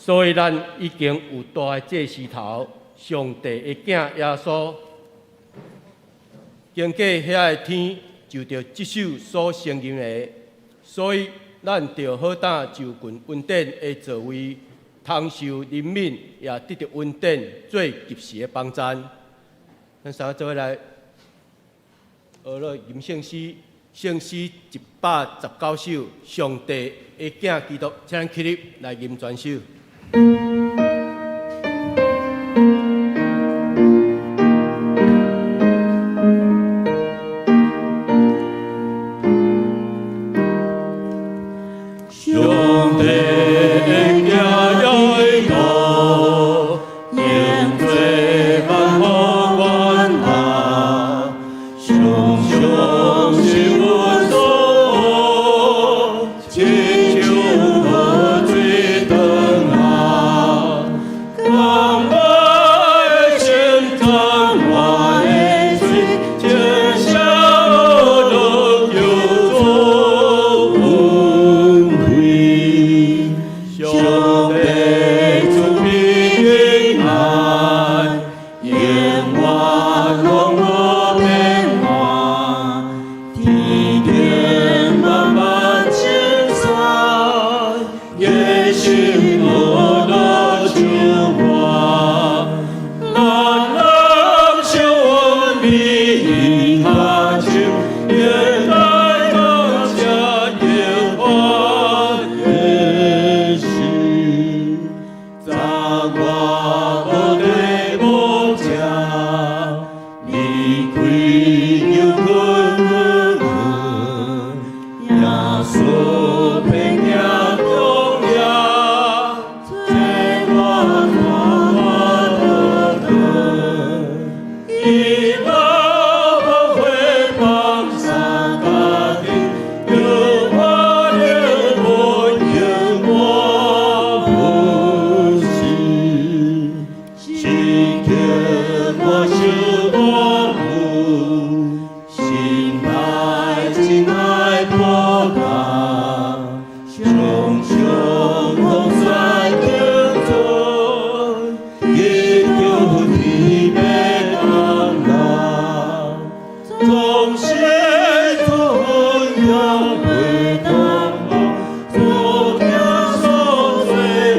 所以咱已經有大的祭司頭，上帝的囝耶穌，經過遐个天，就著這手所承認的，所以咱著好膽就近恩典的座位，通受憐憫，也得著恩典做及時的幫贊。咱三个做伙來學了吟聖詩，聖詩119首，上帝的囝基督，請咱起立來吟全首。上帝的囝耶穌，永做萬福萬幸，常常受阮所親像河水轉來，感我的心，讚我的喙，稱謝樂求主恩惠。上帝賜平安，永遠攏無變換，天頂萬萬千山，一心樂樂唱歌，咱人相比跤手，應該感謝耶和華的心。昨我無地無食，離開牛群，耶穌變行公義，這我看我得得，伊老不會放下家己，有我的我永我不死，時刻我受保護，心內真愛抱甲，常常風雪當中，祈求天欲降臨，總是主恩會同往，主耶穌做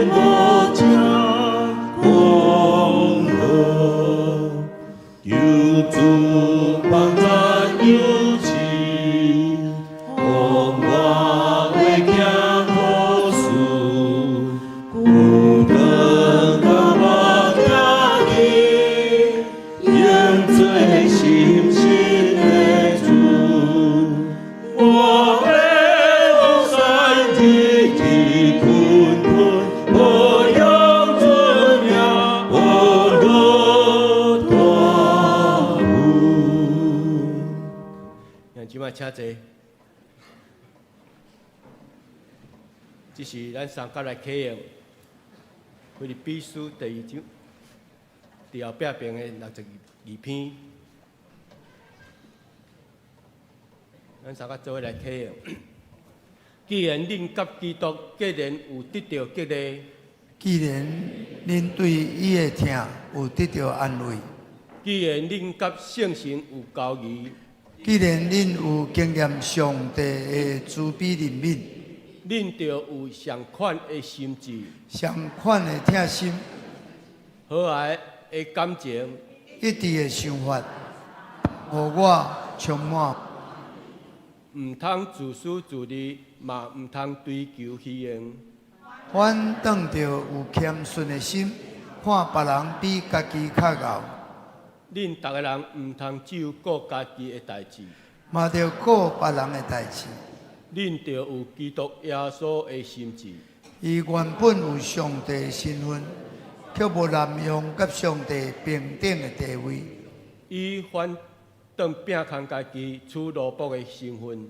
無將功勞，求主幫贊有志，予我的行好事，孤單甲我行去，永做信實的主。我欲往山日日困困，保養主名，我樂大富。讓姊妹請坐。這是咱三甲來啟用，腓立比書第二章，佇後壁邊的62篇，咱三甲做伙來啟用。既然恁佮基督結連有得著激勵，既然恁對伊的疼有得著安慰，既然恁佮聖神有交誼，既然恁有經驗上帝的慈悲憐憫，恁著有相款的心志，相款的疼心，和諧的感情，一致的想法，予我充滿。毋通自私自利，嘛毋通追求虛榮。反轉著有謙遜的心，看別人比家己較𠢕。恁逐个人毋通只有顧家己的代誌，嘛著顧別人的代誌。恁著有基督耶穌的心志。伊原本有上帝的身份，卻無濫用佮上帝平等的地位。伊反轉摒空家己，取奴僕的身份，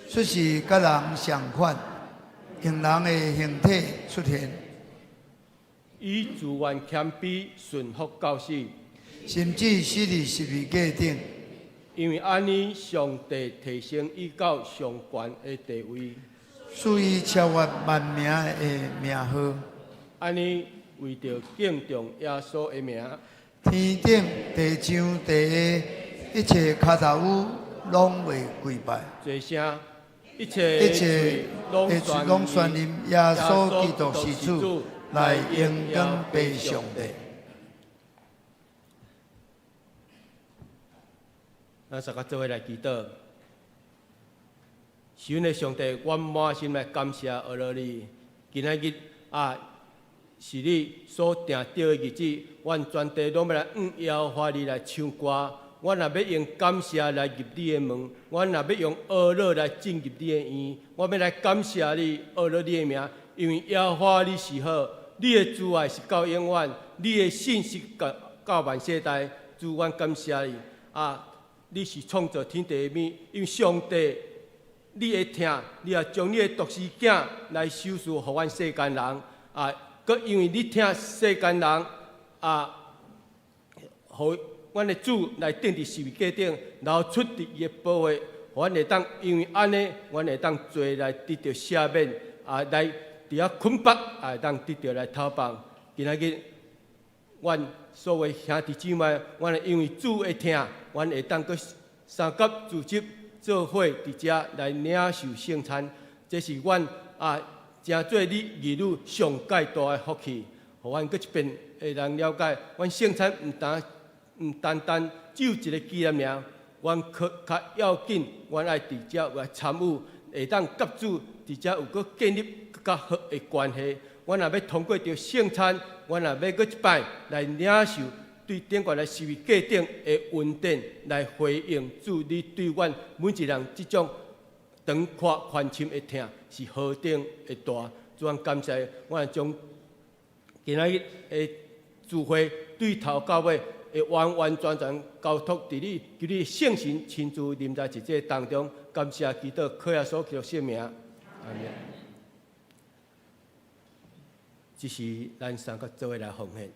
出世佮人相款，用人的形體出現。伊自願謙卑，順服到死，甚至死佇十字架頂。因為按呢，上帝提升伊到上懸的地位，賜伊超越萬名的名號。按呢為著敬重耶穌的名，天頂地上地下一切跤頭趺攏會跪拜，齊聲一切一切攏的喙攏宣認耶穌基督是主，來榮光父上帝。咱大家做伙來祈禱。是阮的上帝，阮滿心來感謝阿羅你。今仔日啊，是你所定著的日子，阮全地攏欲來向耶和華你來唱歌。阮若欲用感謝來入你的門，阮若欲用呵咾來進入你的院，我欲來感謝你，呵咾你的名，因為耶和華你是好，你的慈愛是到永遠，你的信實到到萬世代。主，阮感謝你啊！你是創造天地的物，因為上帝，你的疼，你也將你的獨生囝來賞賜予阮世間人啊！閣因為你疼世間人啊，予阮的主來釘佇十字架頂，流出佇伊的寶血，予阮會當因為按呢，阮會當罪來得著赦免啊，來佇遐捆綁啊，會當得著來脫放。今仔日，阮所有兄弟姊妹，阮會因為主的疼，阮會當閣三甲組織做伙佇遮來領受聖餐，這是阮啊，成做你兒女上蓋大的福氣。予阮閣一遍會當了解，阮聖餐毋單單只有一个紀念爾，阮閣較要緊，阮愛佇遮來參與，會當佮主佇遮有閣建立閣較好的關係。阮若欲通過著聖餐，阮若欲閣一擺來領受對頂懸來十字架頂的恩典，來回應主你對阮每一人這種長闊寬深的疼是何等的大。主，阮感謝，阮將今仔日的聚會對頭到尾，會完完全全交託佇你，求你聖神親自臨在佇這當中，感謝基督，靠耶穌基督聖名，阿們。這是咱三個做伙來奉獻。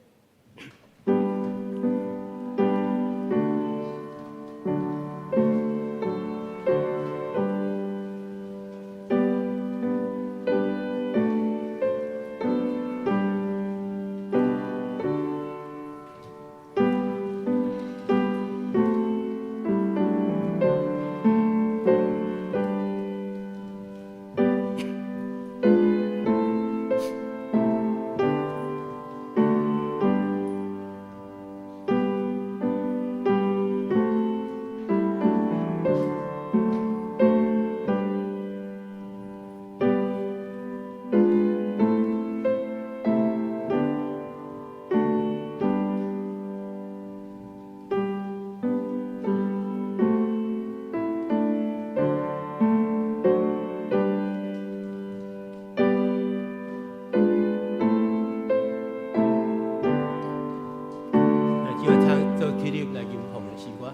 來，這位唱做起立來吟奉的詩歌。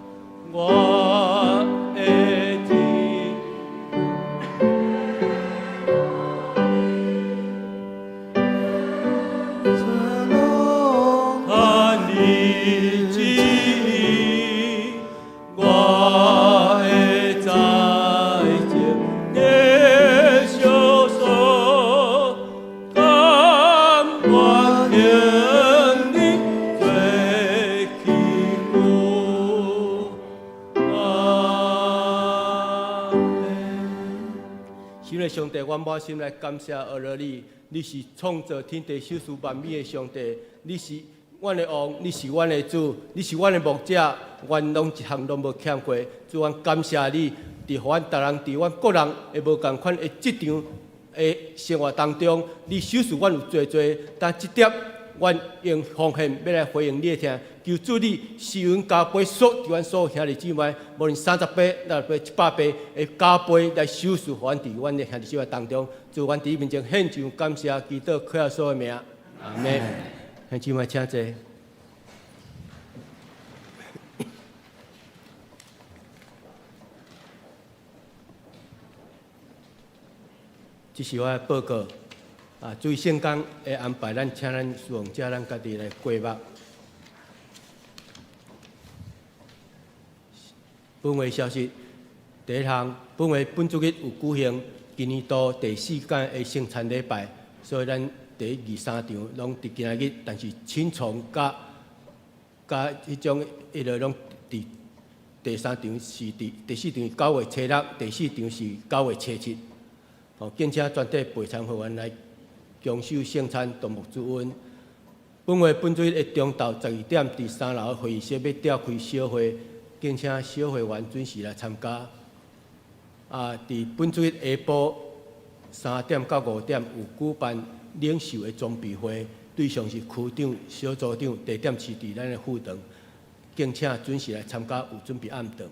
我的主。按你旨意，我會在這的小所，甘願向你做器具。阿們。親愛上帝，阮滿心來感謝阿羅你，你是創造天地、賞賜萬物的上帝，你是阮的王，你是阮的主，你是阮的牧者，阮攏一項攏無欠過。主，阮感謝你，佇予阮逐人，佇阮個人的無仝款的職場的生活當中，你賞賜阮有濟濟，但這點阮用奉獻欲來回應你的疼，求主你施恩加倍，所佇阮所有兄弟姊妹，無論30倍、60倍、100倍，會加倍來賞賜予阮佇阮的兄弟姊妹當中。主，阮佇你面前獻上感謝，祈禱靠耶穌的名，阿們。兄弟姊妹請坐。這是我的報告。啊，主聖工的安排，咱請咱侍奉者，咱家己來過目。本會消息，第一項，本會本主日有舉行今年度第四屆的聖餐禮拜，所以咱第一、二、三場攏佇今仔日，但是青蟲佮彼種彼个攏佇第三場是佇第四場9月初6，第四場是9月初7。吼，敬請全體陪參會員來共守聖餐，同沐主恩。本會本主日的中晝12點，佇三樓會議室欲召開小會，敬請小會員準時來參加。啊，佇本主日下晡3點到5點有舉辦領袖的裝備會，對象是區長、小組長，地點是佇咱的副堂，敬請準時來參加，有準備暗頓。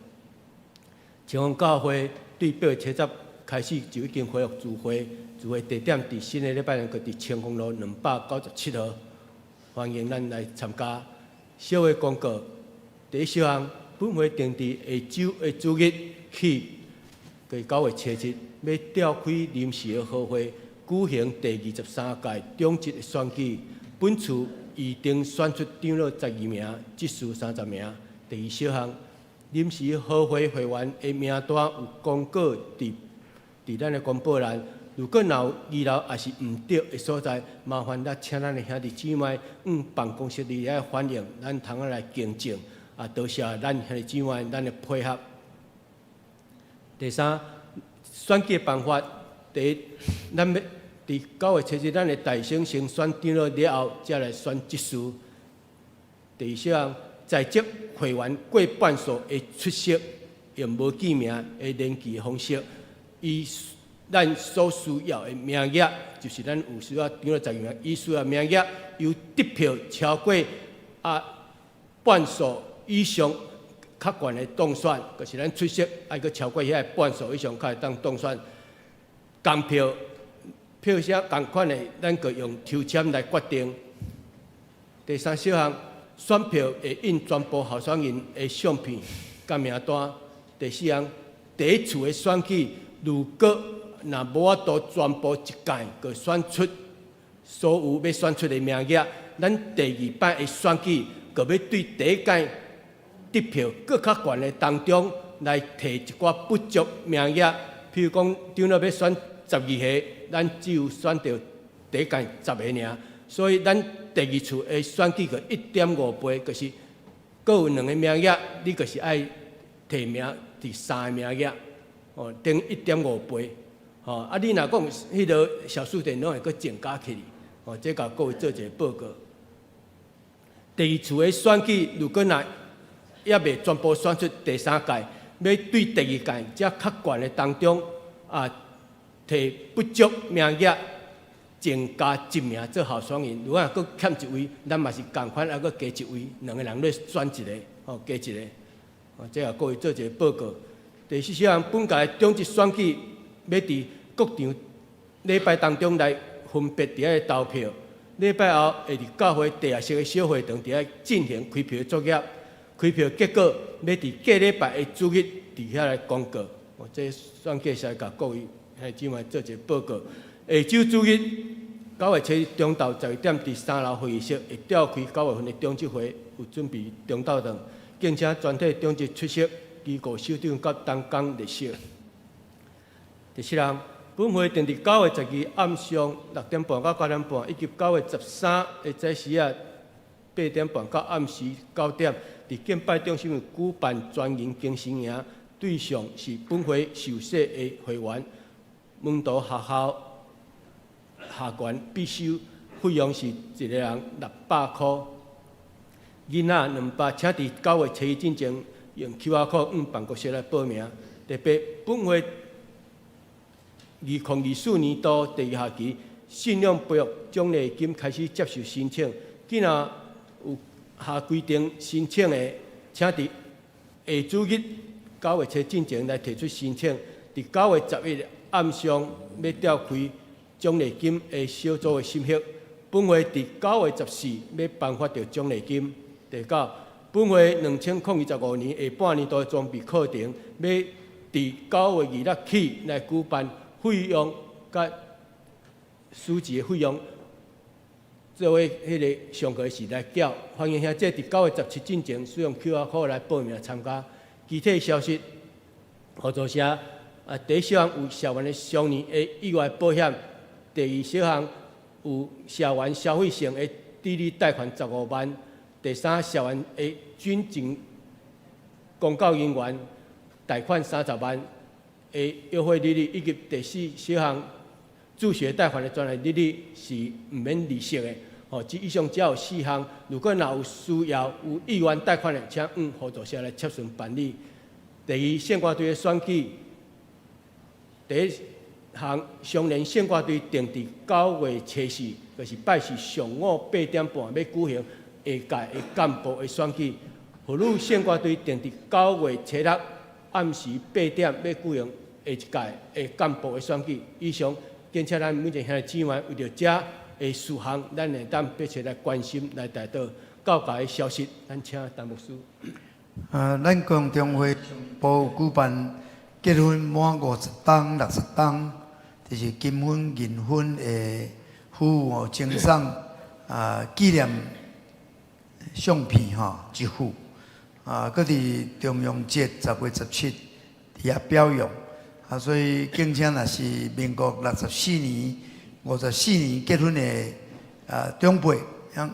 青峰教會對8月初10開始就已經恢復聚會，聚會地點佇新的禮拜日，閣佇青峰路297號。歡迎咱來參加。小會公告，第一小項，本會定佇下週的主日起，佇9月初7，欲召開臨時的好會，舉行第二十三屆長執的選舉。本次預定選出長老12名，執事30名。第二小項，臨時好會會員的名單有公告佇咱的公報欄。如果若有遺漏抑是毋對的所在，麻煩咱請咱的兄弟姊妹往辦公室裡來反映，咱通仔來更正。啊，多謝咱兄弟姊妹咱的配合。第三，選舉辦法，第一，咱欲佇9月7日，咱的大省先選長老了後，才來選執事。第二項，在職會員過半數的出席，用無記名的聯記方式，以咱所需要的名額，就是咱有需要長老12名，伊需要名額由得票超過半數以上較懸的當選，就是咱出席愛閣超過遐個半數以上，才會當當選。仝票票數仝款的，咱閣用抽籤來決定。第三小項，選票會印全部候選人的相片佮名單。第四項，第一次的選舉，如果若無法度全部一屆閣選出所有欲選出的名額，咱第二擺的選舉，閣欲對第一屆得票閣較懸的當中來提一寡不足名額。譬如講，長老欲選十二個，咱只有選著第一屆十個爾，所以咱第二次的選舉閣1.5倍，就是閣有兩個名額，你就是愛提名佇三个名額，哦，等於1.5倍。吼，啊，你若講彼个小數點攏會閣增加起去，吼，這共各位做一个報告。第二次的選舉，如果若猶未全部選出第三屆，欲對第二屆遮較懸的當中啊，提不足名額，增加一名做候選人。如果若閣欠一位，咱嘛是仝款，猶閣加一位，兩个人咧選一個，吼，加一个。吼，這共各位做一个報告。第四項，本屆長執選舉欲佇各場禮拜當中來分別佇遐投票。禮拜後會佇教會地下室的小會堂佇遐進行開票作業。開票結果欲佇隔禮拜的主日佇遐來公告。哦，這選舉是來共各位兄弟姊妹做一个報告。下週主日9月7日中晝12點，佇三樓會議室會召開9月份的長執會，有準備中晝頓，敬請全體長執出席，機構首長佮同工列席。第七項，本會定佇9月12暗上6點半到9點半，以及9月13的早時仔8點半到暗時9點，佇敬拜中心舉辦專人更新營，對象是本會受洗的會員，門徒學校學員必修費用是一個人600箍。囡仔200，請佇9月7日進前用 QR code 往辦公室來報名。特別本會2024年度第二學期信仰培育獎勵金開始接受申請，今仔有合規定申請的，請佇下主日9月7進前來提出申請。佇9月11暗上欲召開獎勵金的小組的審核。本會佇9月14欲頒發著獎勵金。第九，本會2025年下半年度的裝備課程，欲佇9月26起來舉辦費用佮書籍的費用，做伙彼个上課時來繳。歡迎兄弟佇9月17進前使用 QR code 來報名參加。具體消息，合作社啊，第一小項有社員的雙年的意外保險，第二小項有社員消費性的低利貸款15萬。第三，社員的軍警公教人員貸款30萬的優惠利率，以及第四小項助學貸款的專利利率是毋免利息的。吼，這以上只有四項。如果若有需要有意願貸款的，請向互助社來洽詢辦理。第二，聖歌隊的選舉，第一項雙連聖歌隊定佇9月初4，就是拜四上午8點半欲舉行下屆的幹部的選舉。婦女聖歌隊定佇9月初6暗時八點欲舉行下一屆的幹部的選舉。以上，謹請咱每一個兄弟姊妹為著這的事項，咱會當密切來關心來代禱。教界的消息，咱請陳牧師。咱公中會部舉辦結婚滿50冬、60冬，就是金婚、銀婚的夫婦哦，贈送紀念相片吼一幅，閣佇重陽節10月17佇遐表揚，所以敬請若是民國64年、54年結婚的長輩，向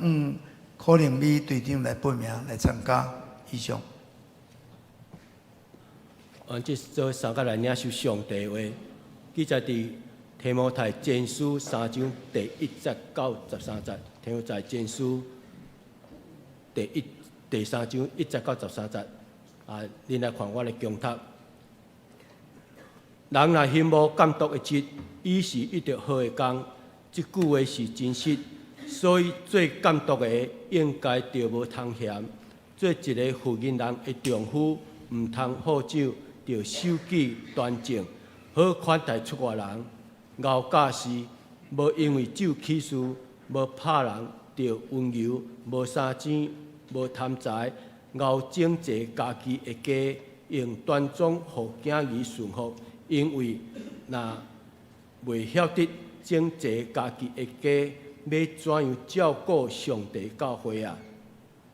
可能美隊長來報名來參加。以上。阮這做三角來領受上帝話，記載佇提摩太前書三章第一節到十三節。提摩太前書第三章一節到十三節。恁來看我的恭讀。人若羨慕監督的職，伊是得著好的工。這句話是真實，所以做監督的應該著無通嫌。做一个婦人人的丈夫，毋通好酒，著守己端正，好款待出外人，𠢕教示，無因為酒起誓，無拍人，著溫柔，無相爭，無貪財，𠢕整齊家己的家，用端莊予囝兒順服。因為若袂曉得整齊家己的家，欲怎樣照顧上帝教會啊？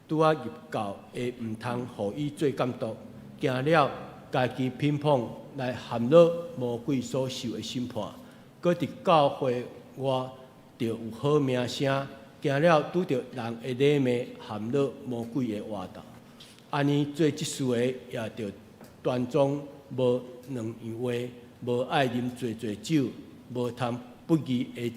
拄仔入教的毋通予伊做監督，驚了家己偏膨來陷落魔鬼所受的審判。閣佇教會外著有好名聲，驚了拄著人的禮罵，陷落魔鬼的活斗。按呢做執事的也著端莊，無兩樣話，無愛啉濟濟酒，無貪不義的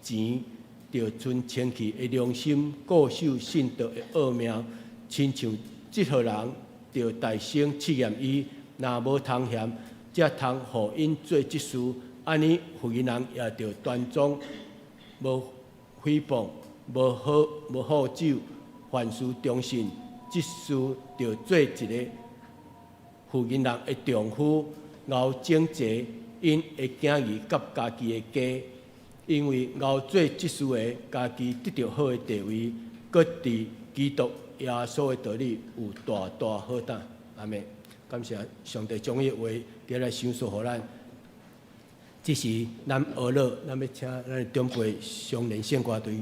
錢。著存清氣的良心，固守信道的奧妙，親像這號人，著大聲試驗伊，若無通嫌，才通予𪜶做執事。按呢，婦人也著端莊，無誹謗，無好酒，凡事忠信。執事著做一个婦人的丈夫，𠢕整齊𪜶的囝兒佮家己的家。因為𠢕做執事的，家己得著好的地位，閣佇基督耶穌的道理有大大好膽。阿們，感謝上帝將伊的話今來賞賜予咱。這時咱學樂，咱欲請咱的長輩雙連聖歌隊。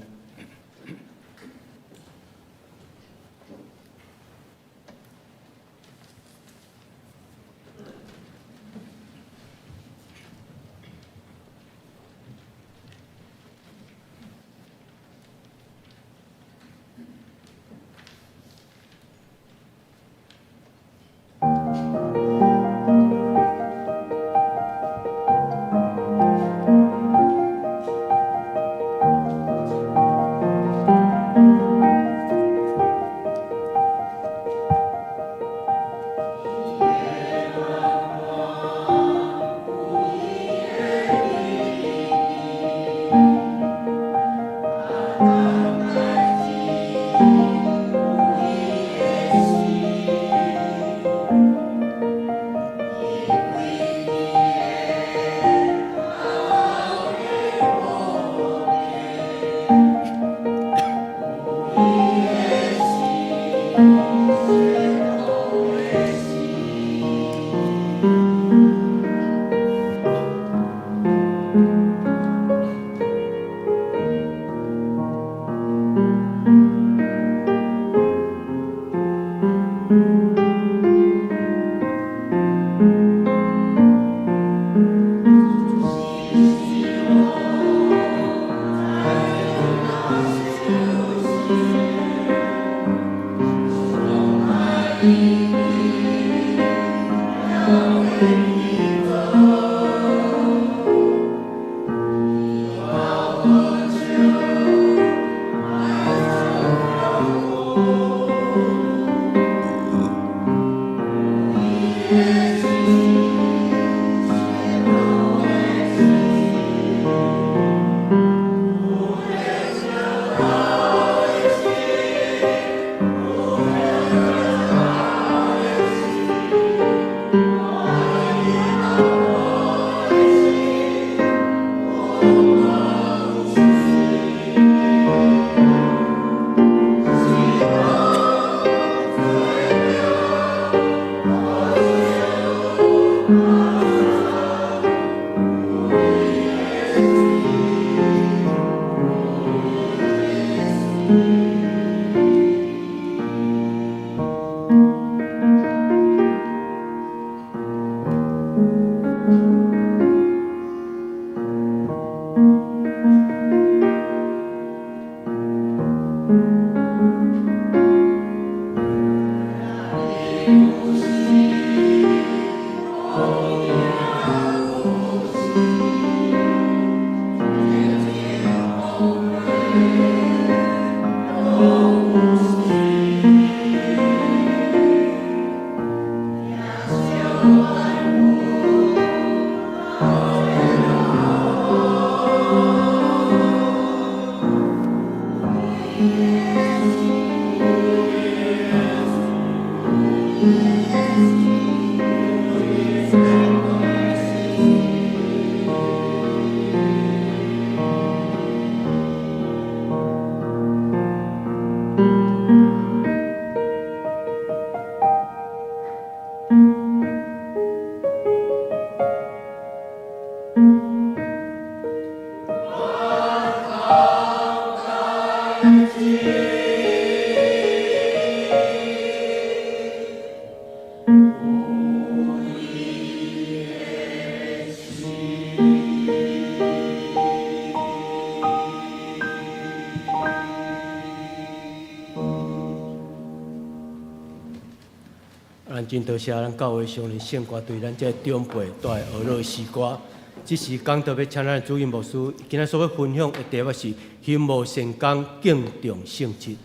真多謝咱教會上人聖歌隊，咱這個長輩帶來學樂詩歌。這時講道欲請咱的主任牧師，今仔所欲分享的題目是興無善工，敬重聖職。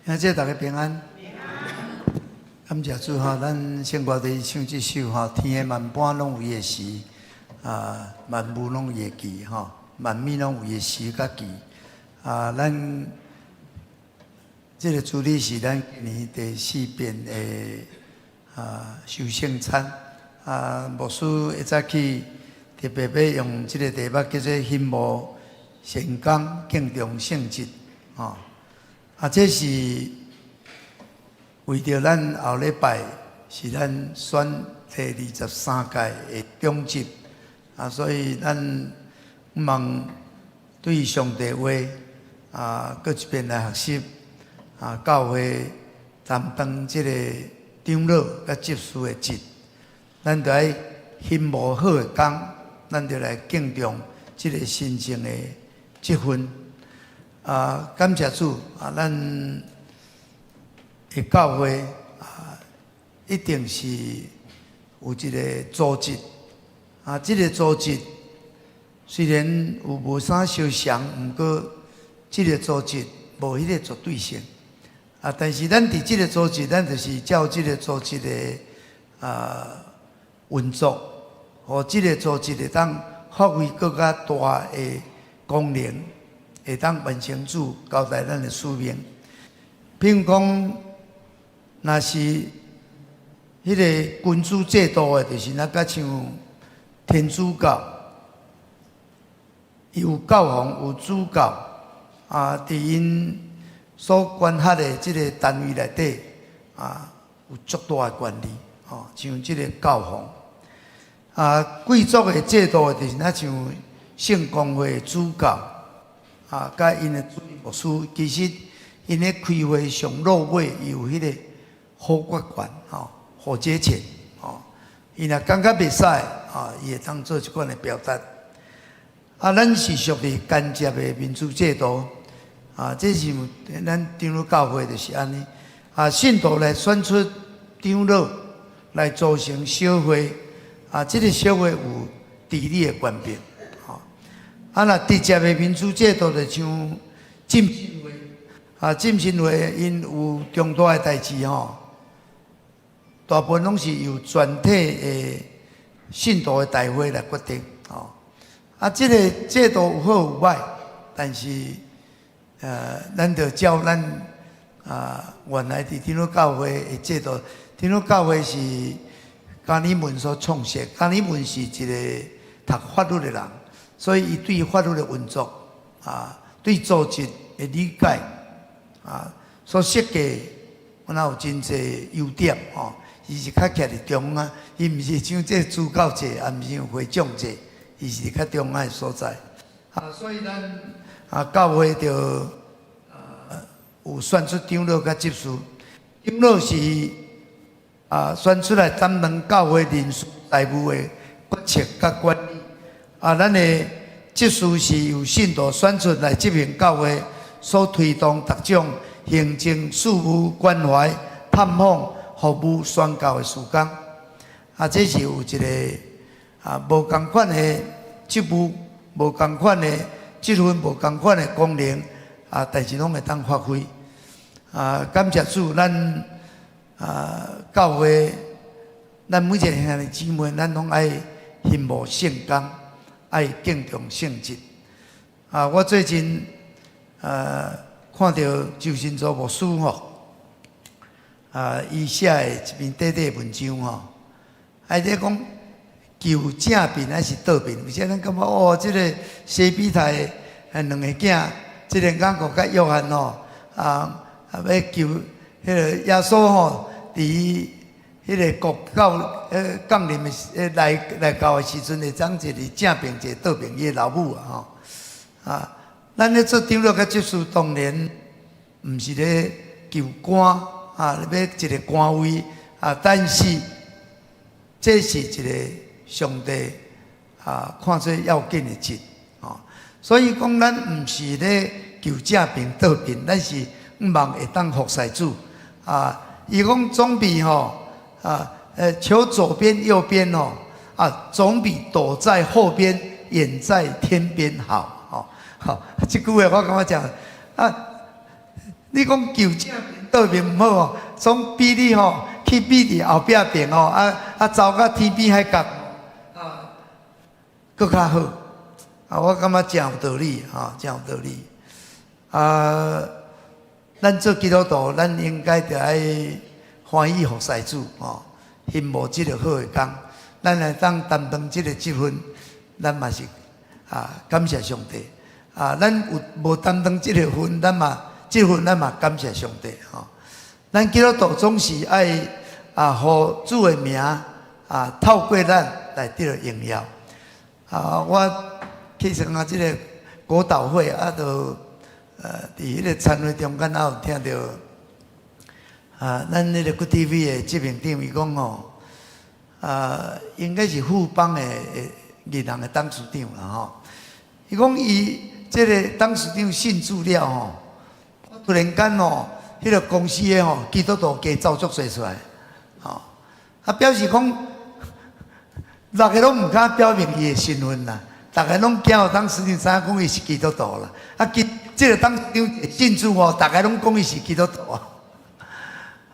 兄弟大家平安。感謝主吼，咱聖歌隊唱這首吼，天的萬般攏有伊的時，啊，萬物攏有伊的期吼，萬物攏有伊的時佮期。啊，咱這個主日是咱今年第四遍的守聖餐。啊，牧師一早起特別欲用這個題目叫做興無善工，敬重聖職，吼。啊，這是為著咱後禮拜是咱選第23屆的長執，啊，所以咱望對上帝話啊，閣一遍來學習啊，教會擔當這個長老佮執事的職，咱著愛興無好的工，咱著來敬重這個神聖的職分。啊，感謝主啊，咱的教會啊，一定是有一個組織啊，這個組織雖然有無啥相像，毋過這個組織無彼個絕對性啊。但是咱佇這個組織，咱就是照這個組織的運作，予這個組織會當發揮閣較大的功能，會當完成主交代咱的使命。比如講，若是彼個君主制度的，就是若較像天主教，伊有教皇，有主教，啊，佇𪜶所管轄的這個單位內底，啊，有足大的權力，吼，像這個教皇。啊，貴族的制度的，就是若像聖公會的主教，啊，佮𪜶的主任牧師，其實𪜶咧開會上落尾，伊有彼個否決權，吼，否決權，吼，伊若感覺袂使，啊，伊會當做這款的表達。啊，咱是屬於間接的民主制度，啊，這是咱長老教會就是按呢，啊，信徒來選出長老來組成小會，啊，這個小會有治理的權柄，吼。啊，若直接的民主制度就像浸信會，啊，浸信會𪜶有重大的代誌吼，大部分攏是由全體的信徒的大會來決定，吼。啊，這個制度有好有歹，但是，咱就照咱原來佇長老教會的制度，長老教會是加爾文所創設，加爾文是一個讀法律的人，所以伊對法律的運作，啊，對組織的理解，啊，所設計，敢若有真濟優點吼。伊是較徛佇中央，伊毋是像這主教制，也毋是像會長制，伊是較中央的所在。啊，所以咱教會就有選出長老佮執事，長老是選出來擔當教會人事財務的決策佮管理。啊，咱的執事是由信徒選出來執行教會所推動各種行政事務關懷、探訪、服務、宣教的事工。啊，這是有一個無仝款的職務，無仝款的職分，無仝款的功能，啊，但是攏會當發揮。啊，感謝主，咱教會，咱每一個兄弟姊妹，咱攏愛興無聖工，愛敬重聖職。啊，我最近看著周新祖牧師吼，啊，伊寫的一篇短短的文章吼，啊，咧講求正牝還是倒牝？有啥咱感覺哦，這個西庇太的兩个囝，這個雅各佮約翰吼，啊，欲求彼個耶穌吼，佇彼個國教降臨的時來到的時陣，會當一個正牝，一個倒牝，伊的老母啊吼，啊，咱咧做長老佮執事，當然毋是咧求官啊，欲一個官位啊，但是這是一個上帝看做要緊的職，吼，所以講咱毋是咧求正牝倒牝，咱是向望會當服侍主啊。伊講總比吼啊，求左邊右邊哦，啊，總比躲在後邊遠在天邊好。吼，好，這句話我感覺講啊，你講求正邊倒邊毋好哦，總比你吼去比佇後壁邊吼，啊走到天邊海角啊，閣較好。啊，我感覺誠有道理，吼，誠有道理。啊，咱做基督徒，咱應該著愛歡喜服侍主，吼，羨慕這个好的工。咱來當擔當這个職分，咱嘛是啊感謝上帝。啊，咱有無擔當這个份，咱嘛這份咱嘛感謝上帝，吼。咱基督徒總是愛啊，予主的名啊，透過咱來得到榮耀。啊，我去參加這个國禱會啊，就佇彼个餐會中間，也有聽著啊，咱彼個國 TV 的執行長伊講吼，啊，應該是富邦的銀行的董事長啦吼。伊講伊這个董事長信主了吼，突然間吼，彼个公司的吼基督徒加走足濟出來，吼，啊表示講，逐个攏毋敢表明伊的身份啦，逐个攏驚予董事長知影講伊是基督徒啦。啊，其這个董事長信主吼，逐个攏講伊是基督徒啊。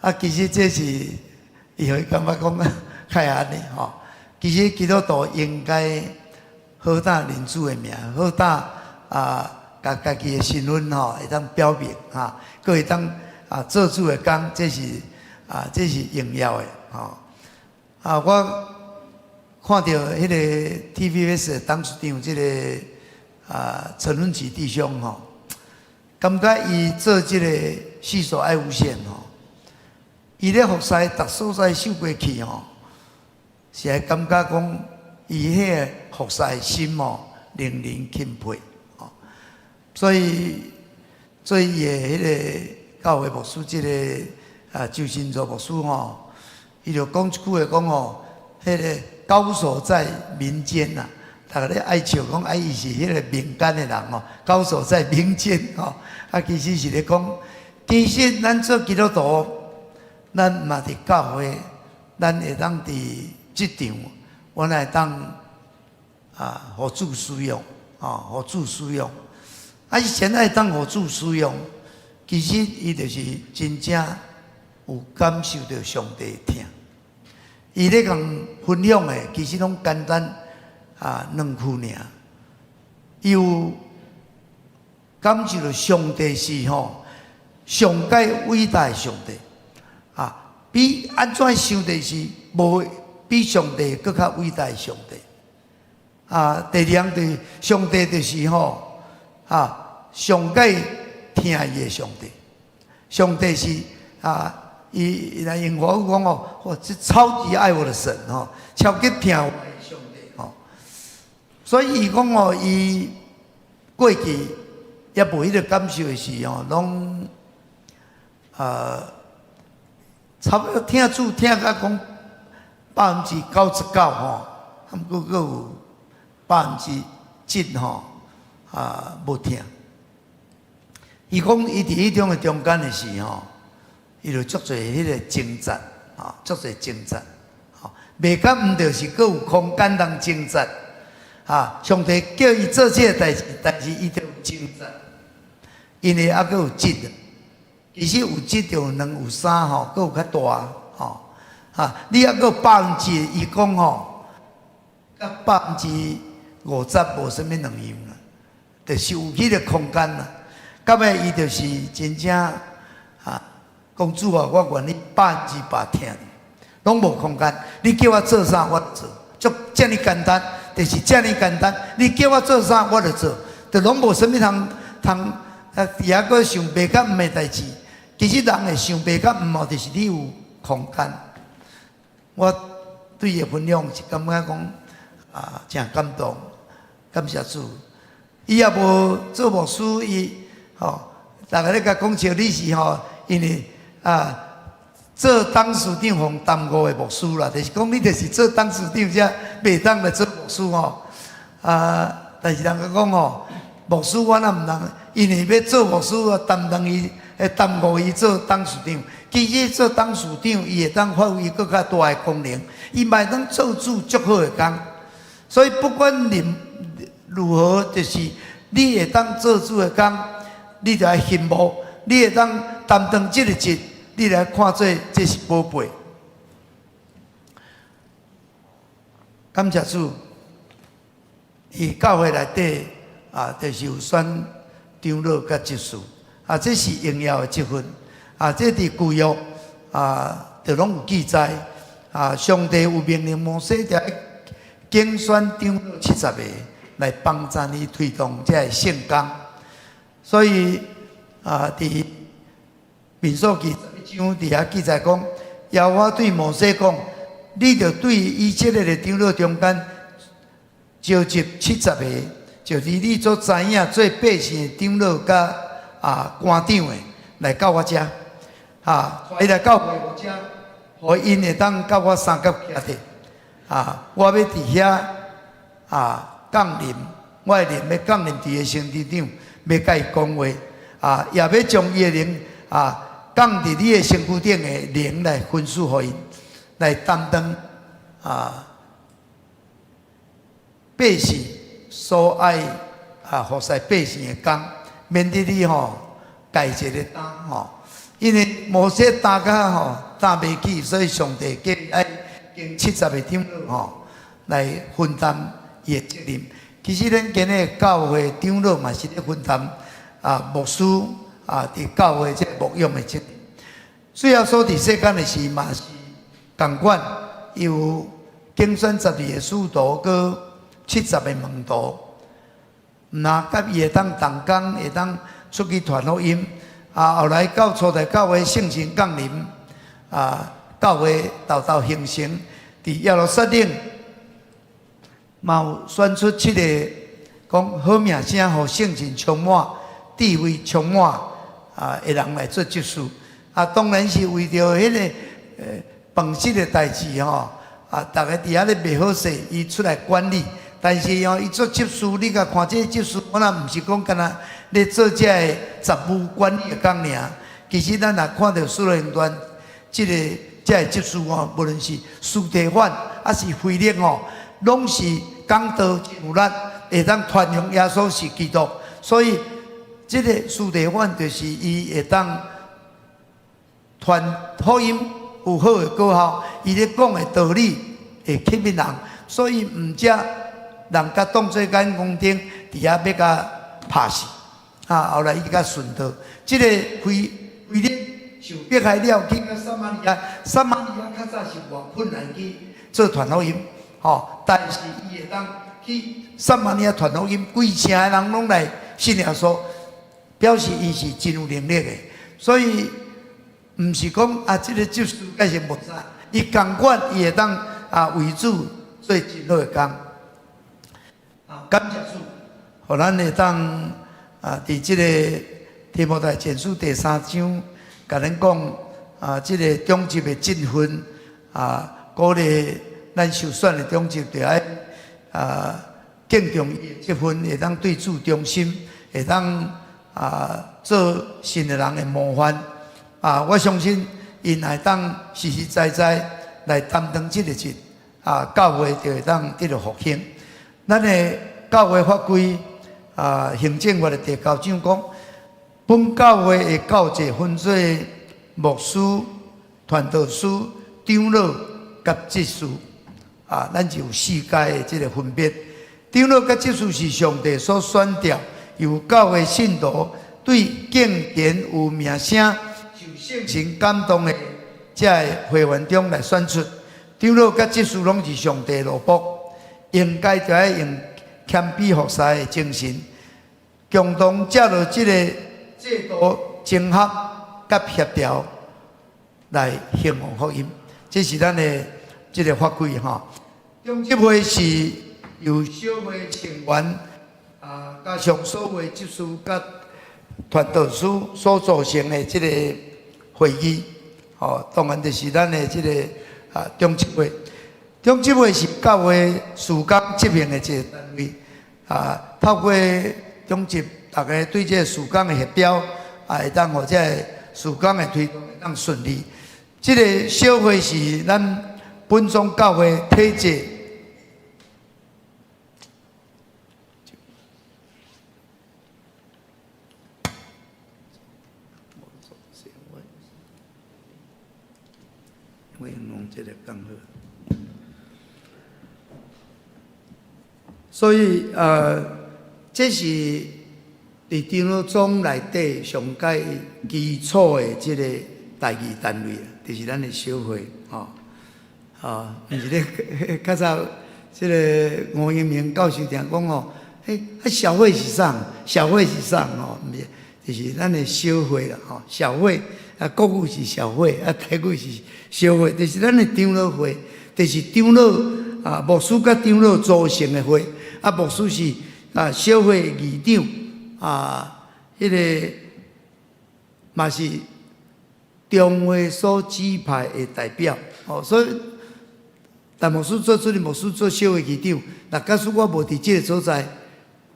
啊，其實這是伊會感覺講較按呢吼。其實基督徒應該好膽認主的名，好膽啊，共家己的身份吼會當表明哈，閣會當啊做主的工，這是啊這是榮耀的吼。啊，我看著彼个 TVBS 董事長這个啊陳文琪弟兄吼，感覺伊做這个細數愛無限吼，伊咧服侍逐所在受過去吼，是會感覺講伊彼个服侍心吼，令人欽佩吼。所以，做伊的彼个教會牧師，這个啊周新座牧師吼，伊就講一句話講吼，彼个高手在民間呐，逐个咧愛笑講，啊伊是彼个民間的人吼，高手在民間吼，啊其實是咧講，其實咱做基督徒，咱嘛佇教會，咱會當佇職場，阮會當啊，予主使用，吼，予主使用。啊，伊現在會當予主使用，其實伊就是真正有感受著上帝的疼。伊咧共分享的，其實攏簡單啊，兩句爾。伊有感受著上帝是吼上蓋偉大的上帝啊，比按怎想的是無比上帝閣較偉大的上帝啊。第二項就是上帝就是吼啊上蓋疼伊的上帝，上帝是啊。伊來用華語講哦，哇，這超級愛我的神吼，超級疼我的上帝吼。所以伊講哦，伊過去猶無彼个感受的時吼，攏差不多疼主疼甲講99%吼，毋過閣有7%吼啊無疼。伊講伊佇彼種的中間的時吼，伊就足濟彼个掙扎，吼，足濟掙扎，吼，袂甲毋著是閣有空間通掙扎，啊，上帝叫伊做這个代誌，但是伊就有掙扎，因為猶閣有質，其實有質就有兩有三吼，閣有較大，吼，啊，你猶閣有百分之，伊講吼，佮50%無啥物兩樣啦，就是有彼個空間啦。到尾伊就是真正啊，講主啊，我願意100%疼你，攏無空間。你叫我做啥，我就做，就遮爾簡單，就是遮爾簡單。你叫我做啥，我就做，就攏無啥物通通啊，佇遐閣想白佮毋的代誌。其實人會想白佮毋哦，就是你有空間。我對伊的分享是感覺講啊，誠感動，感謝主。伊也無做牧師，伊吼，逐个咧共講笑，你是吼，因為啊，做董事長予耽誤的牧師啦，就是講你就是做董事長才袂當來做牧師吼。啊，但是人家講吼，牧師我若毋通，因為欲做牧師啊，擔當伊會耽誤伊做董事長。其實做董事長，伊會當發揮閣較大的功能，伊嘛會當做主足好的工。所以不管你如何，就是你會當做主的工，你就愛羨慕；你會當擔當這个職，你來看做這是寶貝。感謝主，佇教會內底啊，就是有選長老佮執事，啊，這是榮耀的職分，啊，這佇舊約啊，就攏有記載，啊，上帝有命令摩西，就愛揀選長老70个來幫贊伊推動這个聖工，所以啊，佇民數記11章佇遐記載講，耶和華對摩西講：你著對以色列的長老中間召集七十個，就是你所知影做百姓的長老佮官長的，來到我遮，啊，伊來到會幕遮，予𪜶會當佮我相佮徛著，啊，我欲佇遐降臨，我的靈欲降臨佇伊身軀頂，欲佮伊講話，啊，也欲將伊的靈降佇你的身軀頂的靈來分賜予𪜶，來擔當百姓所愛服侍百姓的工，免得你吼家一个擔吼，因為摩西擔甲吼擔袂起，所以上帝叫伊愛揀七十个長老吼來分擔伊的責任。其實咱今日教會長老嘛是咧分擔牧師佇教會這牧養的責任。主耶穌佇世間的時嘛是仝款，伊有揀選12個使徒，閣七十個門徒，毋若佮伊會當同工，會當出去傳福音。後來到初代教會聖神降臨，教會沓沓形成，佇耶路撒冷嘛有選出七个講好名聲，予聖神充滿、智慧充滿的人來做執事。當然是為著彼个飯食的代誌吼，逐家佇遐咧袂好勢，伊出來管理。但是哦，伊做執事，你共看這个執事，我若毋是講干焦咧做這个雜務管理的工爾。其實咱若看著使徒行傳，這个執事吼，無論是司提反，抑是腓力吼，攏是講道真有力，會當傳揚耶穌是基督。所以，這个司提反就是伊會當傳福音有好的果效，伊咧講的道理會吸引人，所以毋只人共當做眼光頂，佇遐欲共拍死。後來伊較順道，這个腓力受迫害了，去到撒瑪利亞，撒瑪利亞較早是偌困難去做傳福音，吼，但是伊會當去撒瑪利亞傳福音，規城的人攏來信耶穌，表示伊是真有能力的。所以毋是講這个執事抑是牧者，伊仝款伊會當為主做真好的工。感謝主，予咱會當佇這个提摩太前書第三章，共咱講這个長執的職分鼓勵咱受選的長執著愛敬重伊的職分，會當對主忠心，會當做信的人的模範。我相信𪜶會當實實在在來擔當這个職，教會就會當得著復興。咱的教會法規行政法的第九章講，本教會的教職分做牧師、傳道師、長老佮執事。咱就有四階的這个分別。長老佮執事是上帝所選調，由教會信徒對敬虔有名聲、受聖神感動的這个會員中來選出。長老佮執事攏是上帝奴僕，應該著愛用謙卑服侍的精神，共同藉著這个制度整合佮協調來興旺福音。這是咱的這个法規吼。長執會是由小會成員加上所有執事佮傳道師所組成的這个會議，吼，當然就是咱的這个長執會。長執會是教會事工執行的一个單位，透過長執，逐家對這个事工的協調，啊，會當予這个事工的推動會當順利。這个小會是咱本宗教會體制。我用這个講好。所以，這是佇長老宗內底上蓋基礎的這个代誌單位，就是咱的小會，吼，啊，毋是咧，較早這个吳英明教授定講吼，彼，啊小會是啥？小會是啥？吼，毋是，就是咱的小會啦，吼，小會啊，國語是小會，啊，台語是小會，就是咱的長老會，就是長老啊，牧師佮長老組成的會，啊，牧師是啊小會的議長，啊，彼个嘛是中會所指派的代表，哦，所以但牧師做主任，牧師做小會議長，若假使我無佇這个所在，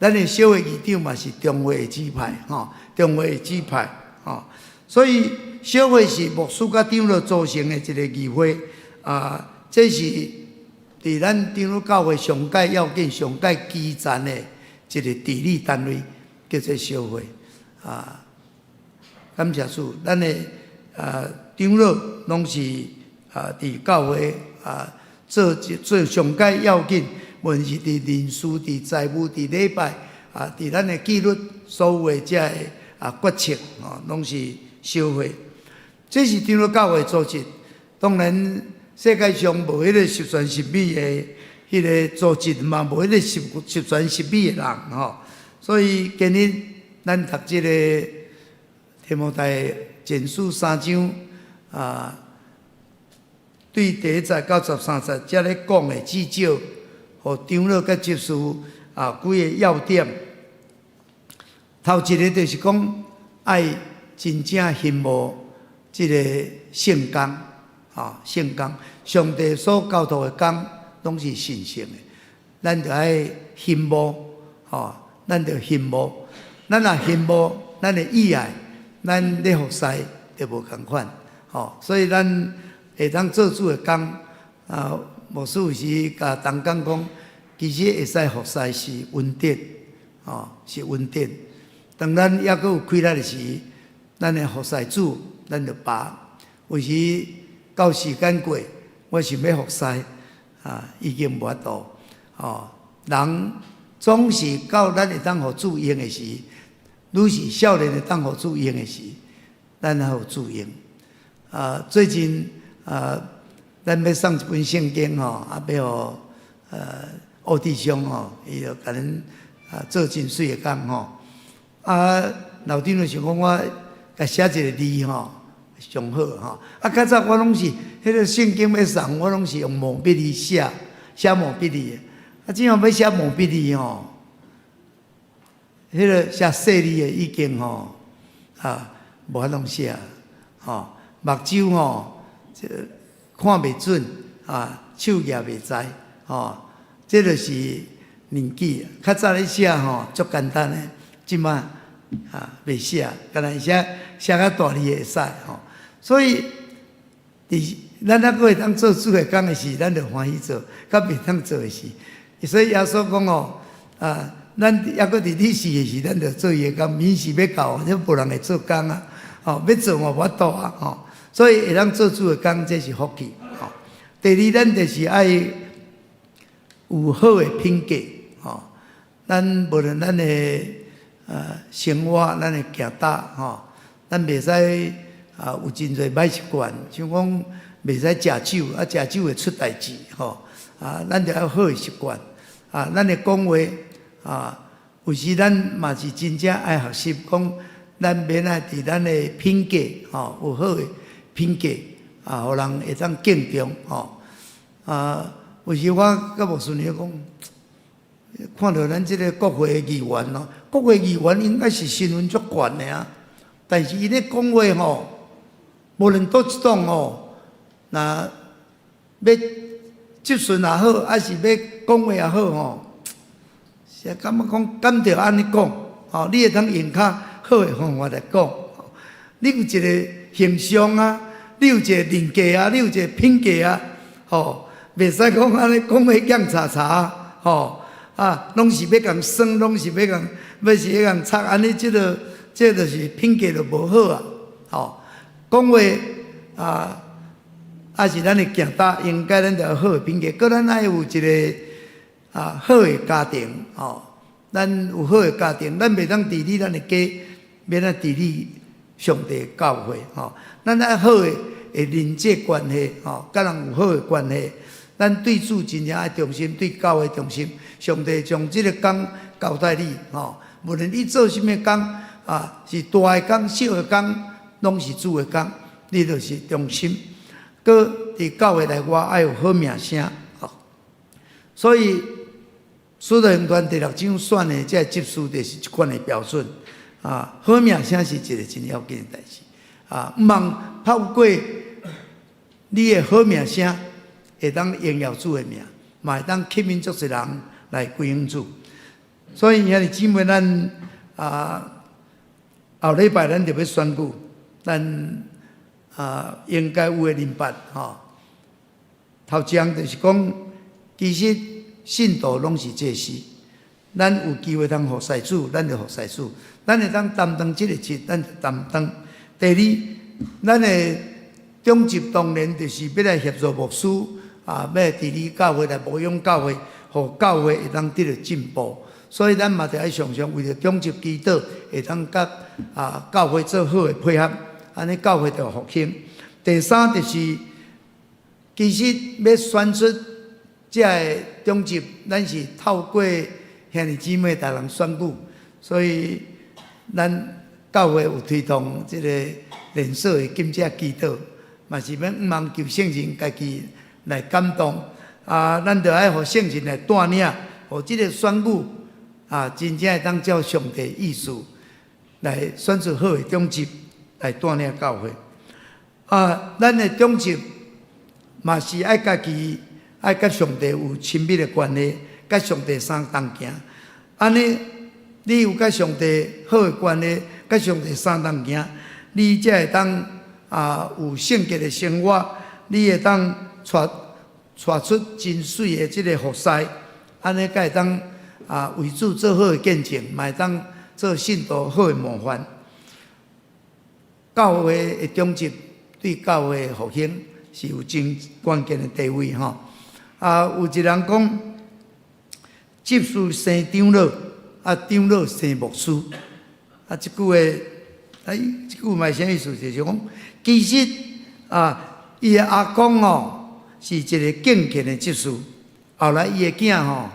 咱的小會議長嘛是中會的指派，吼，中會的指派，吼，所以小會是牧師佮長老組成的一个議會，啊，這是佇咱長老教會上蓋要緊、上蓋基層的一個治理單位，叫做小會，啊，感謝主，咱的啊長老攏是啊佇教會啊做做上蓋要緊，無論是佇人事、佇財務、佇禮拜啊，佇咱的紀律，所有的這个啊決策，吼，攏是小會。這是長老教會組織。當然，世界上無彼个十全十美的彼个組織，嘛無彼个十十全十美的人，吼。所以今日咱讀這个提摩太前書三章啊，對第一節到13節，遮咧講的至少，予長老佮執事啊幾个要點。頭一个就是講愛真正羨慕這个聖工，啊聖工，上帝所交託的工攏是神聖的，咱著愛羨慕，吼，咱著羨慕，咱若羨慕，咱的意愛，咱咧服侍就無仝款，吼，所以咱會當做主的工，啊，牧師有時共同工講，其實會使服侍是恩典，吼，是恩典。當咱猶閣有氣力的時，咱會服侍主，咱就拔。有時到時間過，我想欲服侍，啊，已經無法度，吼。人總是到咱會當予主用的時，愈是少年會當予主用的時，咱才予主用。啊，最近啊，咱欲送一本聖經吼，啊，欲予奧弟兄吼，伊就共咱啊做真媠的工吼。啊，老長就想講我共寫一个字吼，上好吼。啊，較早我攏是彼个聖經欲送，我攏是用毛筆字寫，寫毛筆字的。啊，這樣欲寫毛筆字吼，彼个寫細字的已經吼，啊，無法度寫，吼，目睭吼，這看袂準，啊，手舉袂知，吼，這就是年紀。較早咧寫吼，足簡單的，這馬啊袂寫，干焦寫寫較大字會使吼。所以，佇咱猶閣會當做主的工的時，咱就歡喜做；較袂當做的時，所以耶穌講哦，啊，咱猶閣佇日時的時，咱就做伊的工；暝時欲到，這無人會做工啊。吼，欲做嘛無法度啊。吼，所以會當做主的工，這是福氣。吼，第二，咱就是愛有好的品格。吼，咱無論咱的生活，咱的行搭，吼，咱袂使啊有真濟歹習慣，像講袂使食酒，啊食酒會出代誌，吼，啊，咱著愛好的習慣，啊，咱的講話，啊，有時咱嘛是真正愛學習，講咱免愛佇咱的品格，吼，有好的品格，啊，予人會當敬重，吼，啊，有時我佮牧師娘講，看著咱這个國會的議員咯，國會議員應該是身份足懸的啊，但是伊咧講話吼，無論佗一黨吼，若欲質詢也好，抑是欲講話也好吼，是感覺講敢著按呢講，吼，你會當用較好的方法來講。你有一個形象啊，你有一個人格啊，你有一個品格啊，吼，袂使講按呢講話掕查查，吼，啊，攏是欲共耍，攏是欲共，欲是欲共插，按呢這個，這個就是品格就無好啊，吼，講話啊，抑是咱的行動，應該咱就有好的品格，閣咱愛有一個啊好的家庭，吼，咱有好的家庭，咱袂當治理咱的家，欲按怎治理上帝教會，吼，咱愛好的人際關係，吼，佮人有好的關係，咱對主真正愛忠心，對教會忠心。上帝將這個工交代你，吼，無論你做啥物工，啊，是大的工、小的工，攏是主的工，你就是忠心。閣佇教會內外愛有好名聲，吼。所以，使徒行傳第六章選的這個執事就是這款的標準。啊，好名聲是一個真要緊的代誌。啊，毋通透過你的好名聲，會當榮耀主的名，嘛會當吸引足濟人來歸向主。所以兄弟姊妹，咱啊後禮拜咱就欲選舉，咱啊應該有的明白吼。頭一項就是講，其實信徒攏是祭司，咱有機會通服侍主，咱就服侍主；咱會當擔當這個職，咱就擔當。第二，咱的長執當然就是欲來協助牧師啊，欲來治理教會，來牧養教會，予教會會當得著進步。所以咱嘛著愛常常為著長執祈禱，會當佮啊教會做好的配合，按呢教會就復興。第三就是，其實欲選出這个長執，咱是透過兄弟姊妹逐人選舉，所以咱教會有推動這個連鎖的禁食祈禱，嘛是欲向望求聖靈家己來感動啊，咱著愛予聖靈來帶領，予這個選舉啊，真正會當照上帝意思來選出好的長執來帶領教會。啊，咱的長執嘛是愛家己愛佮上帝有親密的關係，佮上帝相同行。按呢，你有佮上帝好的關係，佮上帝相同行，你才會當啊有聖潔的生活，你會當帶帶出真媠的這個服侍，按呢才會當啊為主做好的見證，嘛會當做信徒好的模範。教會的長執對教會的復興是有真關鍵的地位吼。啊，有一個人講，執事生長老，啊長老生牧師。啊，這句話，哎，這句嘛啥意思？就是講，其實啊，伊的阿公吼是一個敬虔的執事，後來伊的囝吼，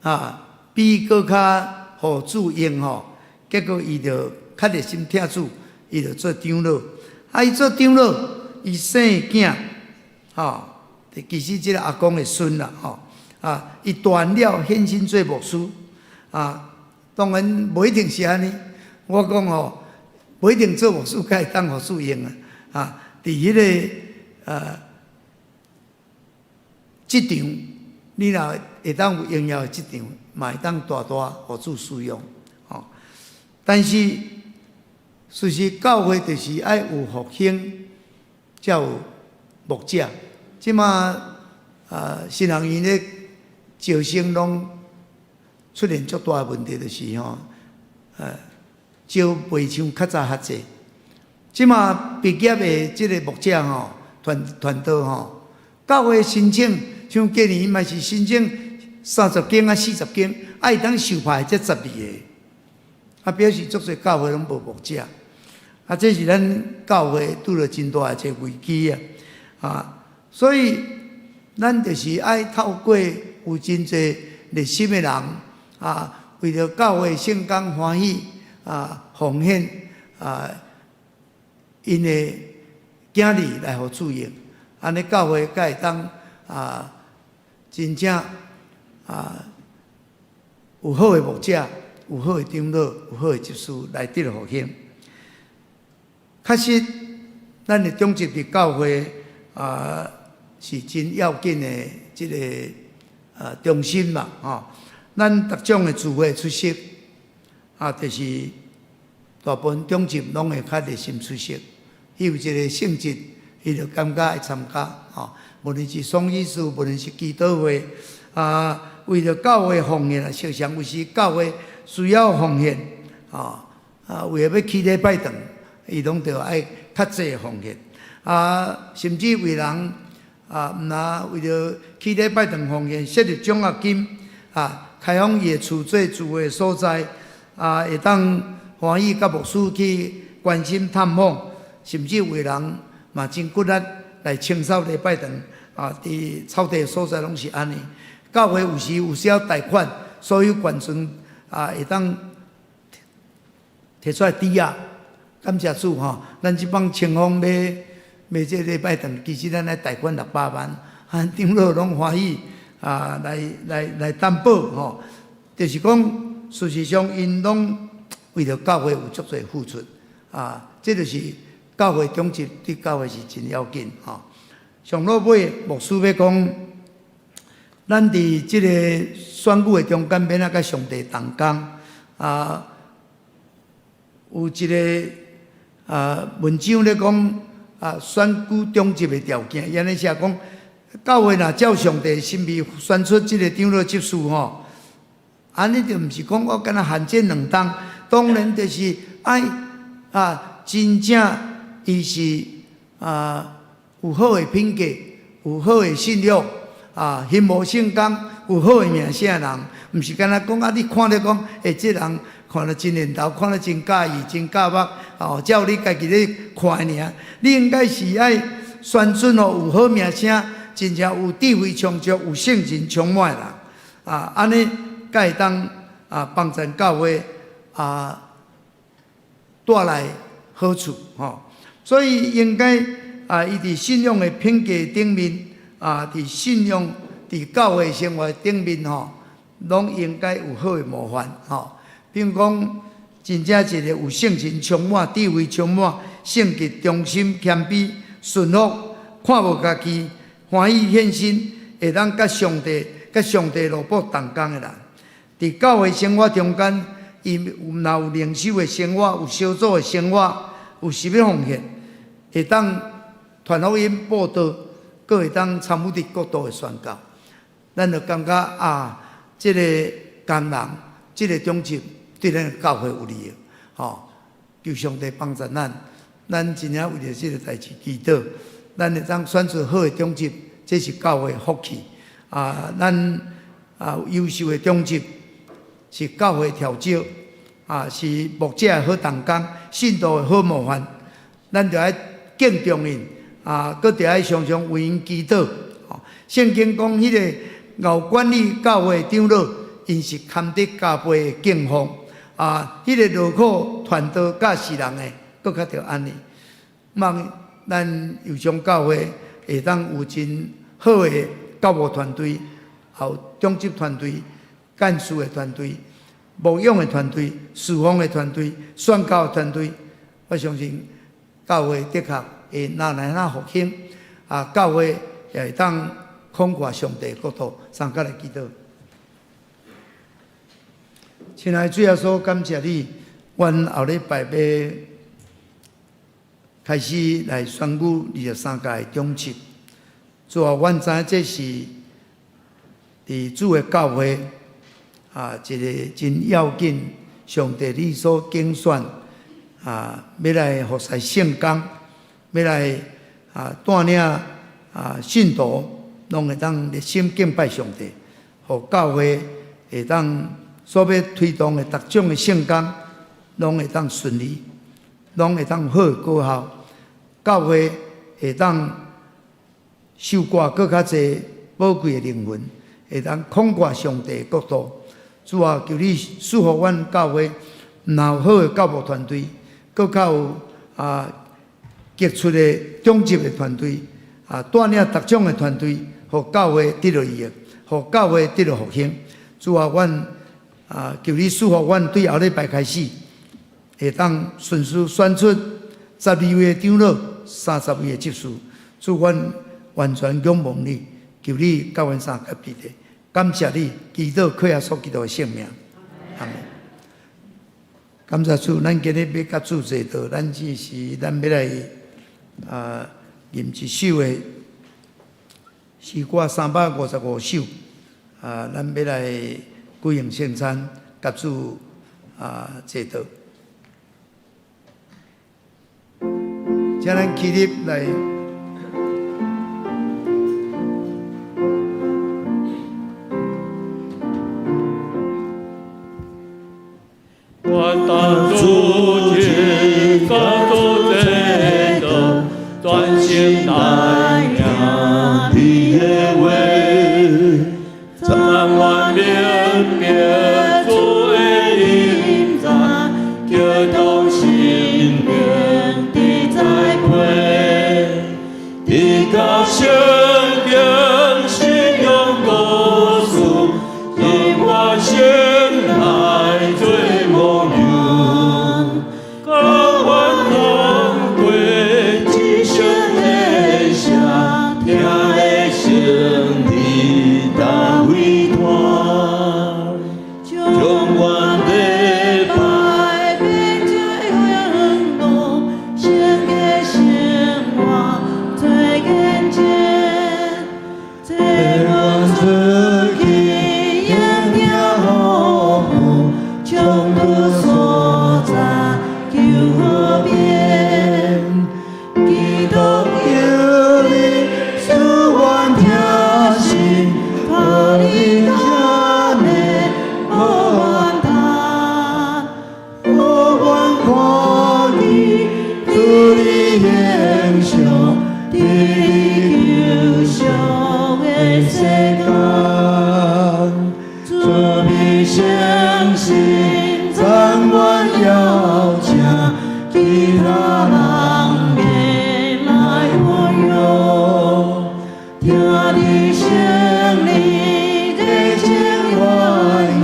啊，比伊閣較予主用吼，結果伊就較熱心疼主，伊就做長老。啊，伊做長老，伊生囝，吼，其實這個阿公的孫啦，吼，啊，伊大漢了獻身做牧師，啊，當然無一定是按呢。我講吼，無一定做牧師才會當予主用啊，啊，佇彼個職場，你若會當有榮耀的職場，嘛會當大大予主使用，吼。但是，事實教會就是愛有復興，才有牧者。這馬啊，神學院咧招生攏出現足大的問題，就是吼，招袂像較早較濟。這馬畢業的這個牧者吼，傳傳道吼，教會申請，像今年嘛是申請30間啊40間，啊會當受派才12個，啊表示足濟教會攏無牧者，啊這是咱教會拄著真大的一個危機啊！啊，所以咱就是愛透過有真濟熱心的人啊，為著教會聖工歡喜啊，奉獻啊，𪜶的囝兒來予主用，按呢教會才會當啊，真正啊有好的牧者，有好的長老，有好的執事來得著復興。確實，咱的長執佇教會啊是真要緊的這個啊中心嘛，吼。咱逐種的聚會出席啊，就是大部分長執攏會較熱心出席，伊有一个性質，伊就感覺愛參加吼。無論是喪喜事，無論是祈禱會，啊，為著教會奉獻啊，常常有時教會需要奉獻，吼，啊，為著欲起禮拜堂，伊攏著愛較濟奉獻，啊，甚至為人啊，毋若為著起禮拜堂奉獻，設立獎學金，啊，開放伊的厝做聚會所在，啊，會當歡喜佮牧師去關心探訪，甚至為人嘛真骨力來清掃禮拜堂，啊，佇草地所在攏是按呢。教會有時有需要貸款，所有捐贈啊，會當提出來抵押。感謝主吼，咱這擺清風咧賣這禮拜堂，其實咱愛貸款600萬，啊，長老攏歡喜啊，來來來擔保吼，就是講事實上𪜶攏為著教會有足濟付出啊，這就是教會長執對教會是真要緊吼。上落尾牧師欲講，咱佇這个選舉的中間，欲按怎佮上帝同工啊？有一个啊文章咧講啊，選舉長執的條件，伊按呢寫講，教會若照上帝心意選出這个長老執事吼，按呢就毋是講我敢若限這兩冬，當然就是愛啊，真正伊是啊有好的品格，有好的信仰。啊，欣慕聖工，有好的名聲的人，毋是敢若講啊！你看著講，欸，這人看著真緣投，看著真佮意，真夾目，哦，照你家己咧看的爾。你應該是愛選出哦，有好名聲，真正有智慧充足、有聖神充滿的人，啊，按呢才會當啊幫贊教會啊帶來好處吼。所以應該啊，伊佇信仰的品格頂面。啊！佇信仰、佇教會生活頂面吼，攏應該有好的模範吼。比如講，真正一個有聖神充滿、智慧充滿、聖潔、忠心、謙卑、順服、看無家己、歡喜獻身，會當佮上帝、佮上帝奴僕同工的人。佇教會生活中間，伊有若有靈修的生活，有小組的生活，有實物奉獻，會當傳福音、佈道。閣會當參與佇國度的宣教，咱就感覺啊，這个工人，這个長執對咱教會有利益，吼！求上帝幫助咱，咱真正為著這个代誌祈禱，咱會當選出好的長執，這是教會福氣啊！咱啊優秀的長執是教會調酒啊，是牧者的好同工，信徒的好模範，咱著愛敬重𪜶。啊，閣著愛常常為𪜶祈禱。聖經講，彼个𠢕管理教會長老，𪜶是堪得加倍的敬奉。啊，彼个勞苦傳道教示人的，閣較著按呢。望咱右上教會會當有真好的教牧團隊，有長執團隊、幹事的團隊、牧養的團隊、事奉的團隊、宣教的團隊。我相信教會的確會若來若復興，啊，教會也會當擴闊上帝國度，三佮來祈禱。親愛的主耶穌，感謝你，阮後禮拜欲開始來選舉23屆的長執。主啊，阮知影這是佇主的教會啊，一个真要緊，上帝你所揀選啊，欲來服侍聖工，欲來啊帶領啊信徒，攏會當熱心敬拜上帝，予教會會當所欲推動的逐種的聖工，攏會當順利，攏會當好果效，教會會當收割閣較濟寶貴的靈魂，會當擴闊上帝的國度。主啊，求你賜福阮教會，毋若有好的教牧團隊，閣較有啊傑出的長執的團隊，啊帶領逐種的團隊，予教會得著利益，予教會得著復興。主啊，阮啊求你賜福阮對後禮拜開始，會當順序選出12位的長老，30位的執事。主，阮完全仰望你，求你佮阮相佮彼得，感謝你，祈禱靠耶穌基督的聖名，阿門。感謝主，咱今日欲佮主齊禱，咱只是咱欲來吟一首的詩歌355首，咱欲來舉行聖餐，佮主齊禱。請咱起立來。願當主親佮主齊禱，專心來聽你的話，讚願明白主的臨在，叫同心靈的栽培，得到聖經信仰故事，以我心來做模樣，甘願通過一生的聲，聽的聖靈大偉大，將阮禮拜變做香爐，聖潔生活做見證，這我出去應聽服務，將你所在求和平，基督求你賜阮聽信，靠你家的無怨嘆，我願看見主的形象，佇你救贖的世間，主美誠心讚願邀請其他人的來運用，聽你聖靈的情願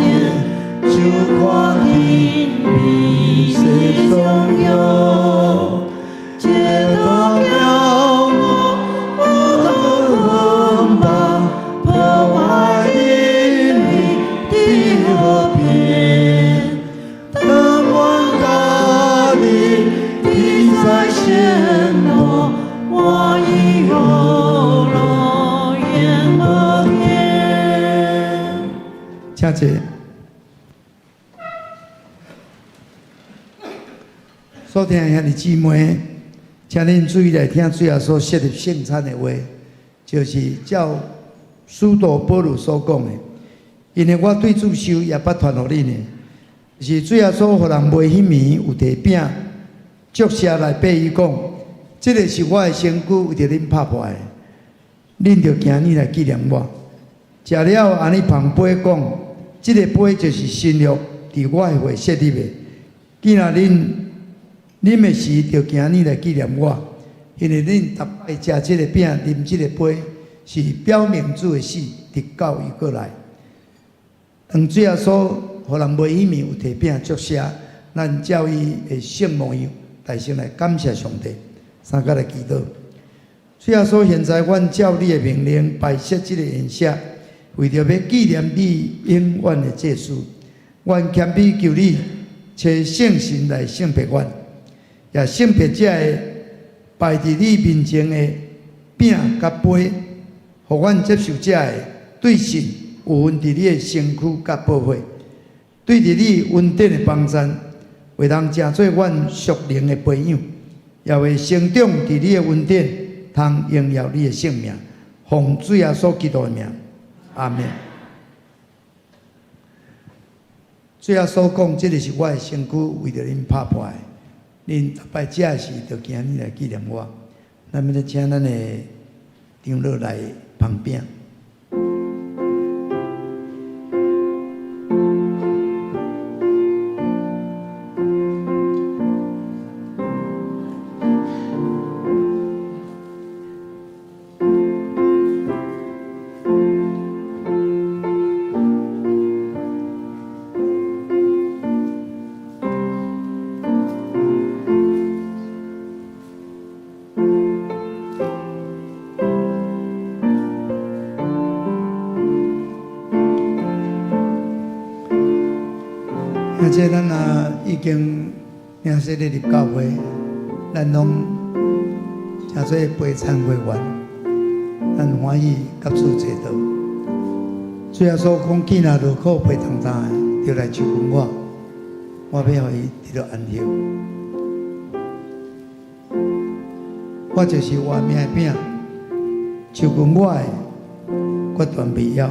言，就看見美世頌揚，這都叫我無同捆綁，破壞人類的和平。當阮佮你佇在仙路，我已有樂園無邊。請坐。所聽的兄弟姊妹，請恁注意來聽主耶穌設立聖餐的話，就是照使徒保祿所講的。因為我對主受，也捌傳予恁的，是主耶穌予人賣彼暝有提餅，祝謝來擘伊講：這个是我的身軀，為著恁拍破的，恁著行呢來紀念我。食了按呢捧杯講：這个杯就是新約，佇我的血設立的。既若恁啉的時，著行呢來紀念我，因為恁逐擺食這个餅、啉這个杯，是表明主的死，直到伊閣來。當主耶穌予人賣彼暝有提餅祝謝，咱照伊的聖模樣，大聲來感謝上帝，三佮來祈禱。主耶穌，現在阮照你的命令擺設這个筵席，為著欲紀念你永遠的祭司，阮謙卑求你，差聖神來聖別阮，也聖別這个擺佇你面前的餅佮杯，予阮接受這个對信有份佇你的身軀佮寶血，對佇你恩典的幫贊，會當成做阮屬靈的培養，也會成長佇你的恩典，通榮耀你的聖名。奉主耶穌基督的名，阿們。主耶穌講：這个是我的身軀，為著恁拍破的。恁逐擺食的時，著行呢來紀念我。咱欲來請咱的長老來捧餅。而且咱啊已經領洗禮入教會，咱攏成做陪餐會員，咱歡喜佮主齊道。主耶穌講，囝若勞苦背重擔的，就來就近我，我欲予伊得著安息。我就是活命的餅，就近我的，決斷袂枵；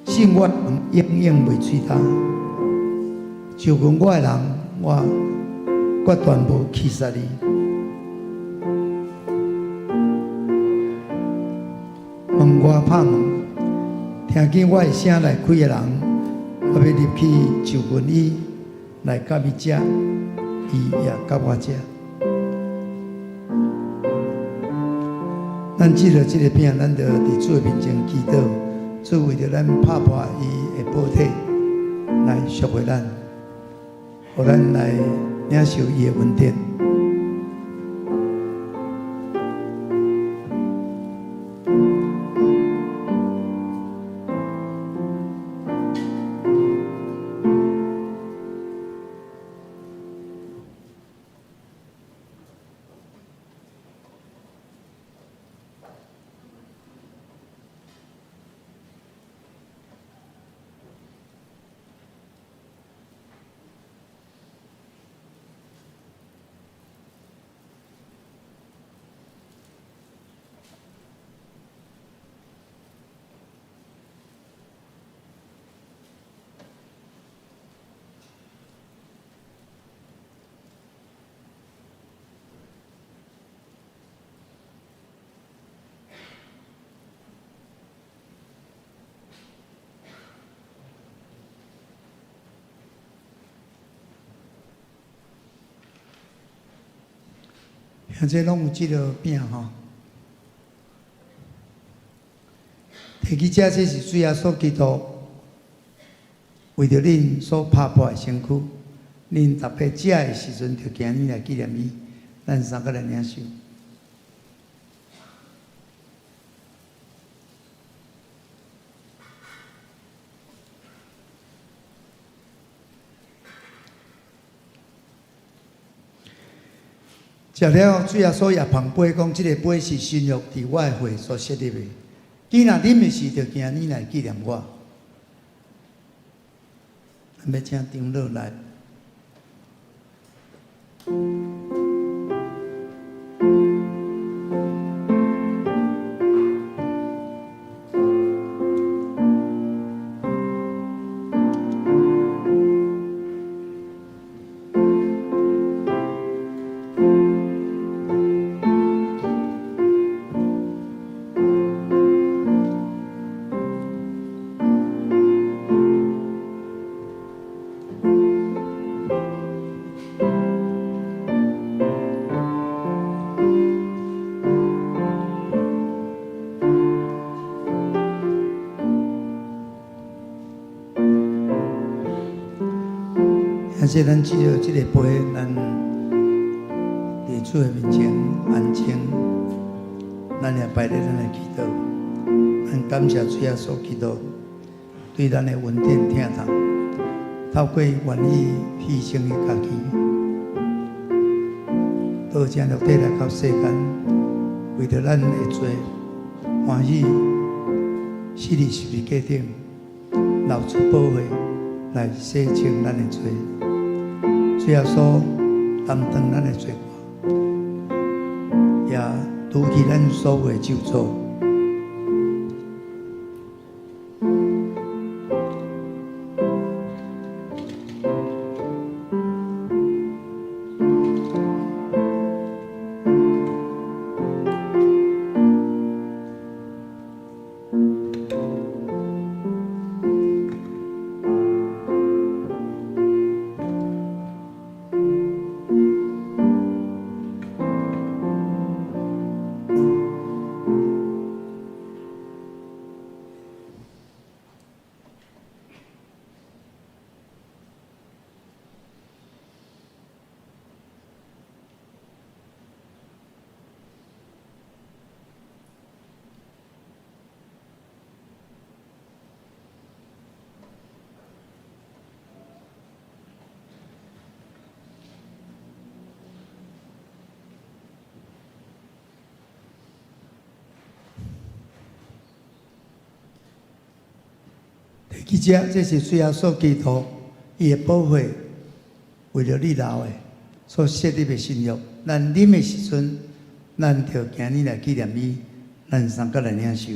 信我的人永遠袂喙焦。就近我的人，我決斷無棄殺伊。門外拍門，聽見我的聲來開的人，我欲入去就近伊，來佮伊食，伊也佮我食。咱藉著這个餅，咱就佇主的面前祈禱，主為著咱拍破伊的寶體來贖回咱，予咱來領受伊的恩典。兄弟攏有這个餅吼，提起這，這是主耶穌基督為著恁所拍破的身軀，恁逐擺食的時陣，就行呢來紀念伊。咱三個來領受。食了，主耶穌也捧杯講：這个杯是新約佇我的血所設立的。囝若啉的時，就行呢來紀念我。咱欲請長老來。但是咱藉著這个杯，咱佇主的面前安靜，咱也擺佇咱的祈禱，咱感謝主耶穌基督對咱的恩典疼痛，透過願意犧牲伊家己，道成肉體來到世間，為著咱的罪，歡喜死佇十字架頂，流出寶血來洗清咱的罪。主耶穌擔當咱的罪過，也除去咱所有的咒詛。第幾節？這是主耶穌基督伊的寶血為著你流的，所設立的新約。咱啉的時陣，咱就今日來紀念伊，咱相佮來領受。